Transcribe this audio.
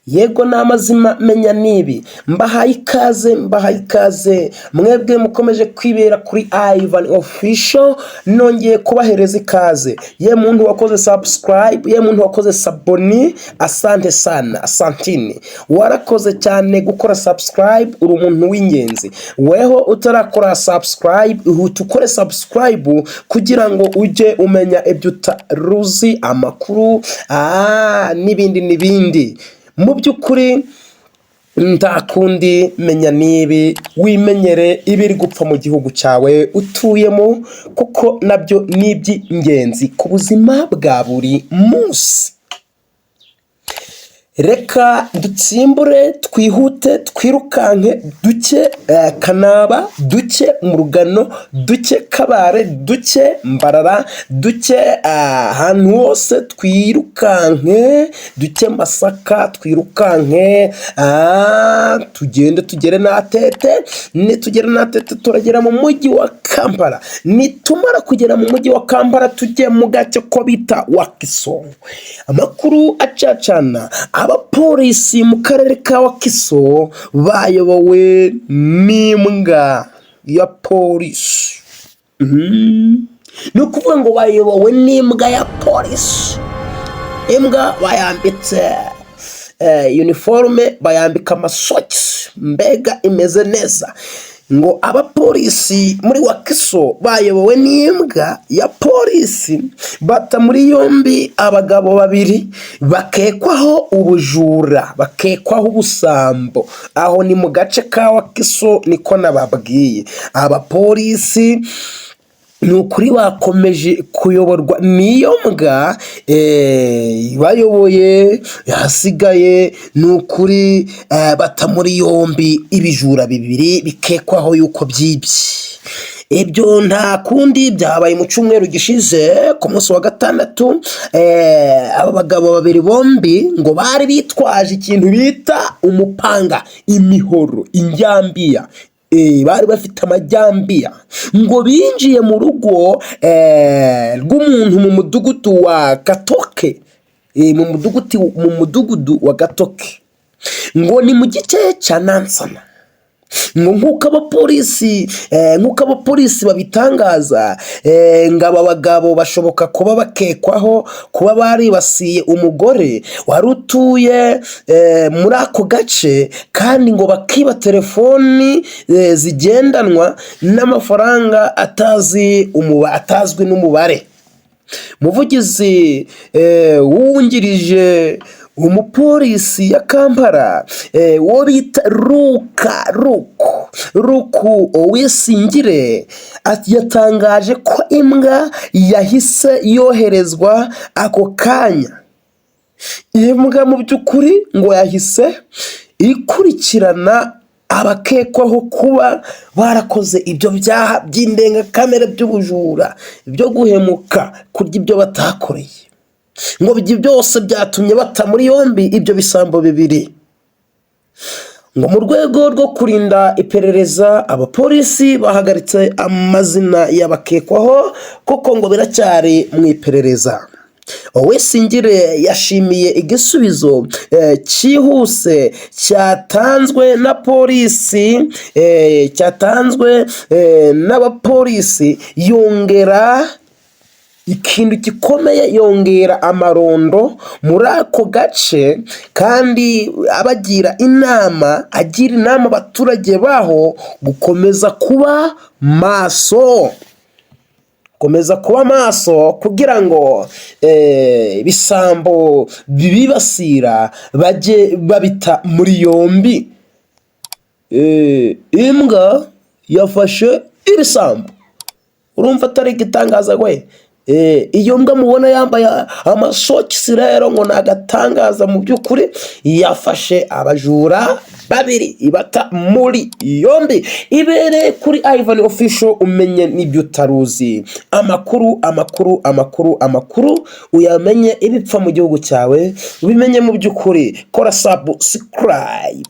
Yego, ni amazima. Menya nibi, mbahaye ikaze, mbahaye ikaze mwebwe mukomeje kwibera kuri Ivan Official. Nongeye kubahereza ikaze. Ye muntu wakoze subscribe, ye muntu wakoze s'abonner, asante sana, asantini, warakoze cyane gukora subscribe, uri umuntu w'ingenzi. Weho utarakora subscribe, ihute ukore subscribe kugira ngo ujye umenya ibyo utaruzi, amakuru n'ibindi n'ibindi. Mu by'ukuri nta kundi, menya nibi, wimenyere ibiri gupfa mu gihugu cyawe utuyemo, kuko nabyo ni iby'ingenzi ku buzima bwa buri munsi. Reka dutsimbure, twihute, twirukanke duke Kanaba, duke mu Rugano, duke Kabare, duke Mbarara, duke ahantu hose, twirukanke duke Masaka, twirukanke tugende tugere Natete. Nitugera Natete turagera mu mujyi wa Kampala. Nitumara kugera mu mujyi wa Kampala, tujye mu gace ko bita Wakiso. Amakuru acacana, abapolisi mu karere ka Wakiso bayobowe n'imbwa ya polisi. Ni ukuvuga ngo bayobowe n'imbwa ya polisi. Imbwa bayambitse uniforme, bayambika amasogisi, mbega imeze neza. Ngo abapolisi muri Wakiso bayobowe n'imbwa ya polisi bata muri yombi abagabo babiri bakekwaho ubujura, bakekwaho ubusambo. Aho ni mu gace ka Wakiso, niko nababwiye. Abapolisi ni ukuri bakomeje kuyoborwa n'iyo mbwa bayoboye, hasigaye ni ukuri bata muri yombi ibijura bibiri bikekwaho yuko byibye. Ibyo nta kundi byabaye mu cyumweru gishize ku munsi wa gatandatu. Aba bagabo babiri bombi ngo bari bitwaje ikintu bita umupanga, imihoro, injyambiya. Bari bafite amajyambiya. Ngo binjiye mu rugo rw'umuntu mu mudugudu wa Gatoke, mu mudugudu wa Gatoke, ngo ni mu gice cya Nansana. Ngo nk'uko abapolisi babitangaza, ngo aba bagabo bashoboka kuba bakekwaho kuba baribasiye umugore wari utuye muri ako gace, kandi ngo bakiba telefoni zigendanwa n'amafaranga atazwi n'umubare. Umuvugizi wungirije umupolisi ya Kampala, uwo bita Luka Ruku Owesingire, yatangaje ko imbwa yahise yoherezwa ako kanya. Imbwa mu by'ukuri ngo yahise ikurikirana abakekwaho kuba barakoze ibyo byaha by'indengakamere, by'ubujura, byo guhemuka, kurya ibyo batakoreye. Ngo ibyo byose byatumye bata muri yombi ibyo bisambo bibiri. Ngo mu rwego rwo kurinda iperereza, abapolisi bahagaritse amazina y'abakekwaho kuko ngo biracyari mu iperereza. Owesingire yashimiye igisubizo cyihuse cyatanzwe na polisi, cyatanzwe n'abapolisi, yongera ikintu gikomeye, yongera amarondo muri ako gace, kandi abagira inama, agira inama abaturage baho gukomeza kuba maso, komeza kuba maso kugira ngo ibisambo bibibasira bajye babita muri yombi. Imbwa yafashe ibisambo, urumva atari igitangaza we? Iyo mbwa mubona yambaye amasokisi rero ngo ni agatangaza. Mu by'ukuri yafashe abajura babiri ibata muri yombi. Ibereye kuri Ivan Official, umenye n'ibyo utaruzi, amakuru, amakuru, amakuru, amakuru uyamenye, ibipfa mu gihugu cyawe ubimenye. Mu by'ukuri kora subscribe.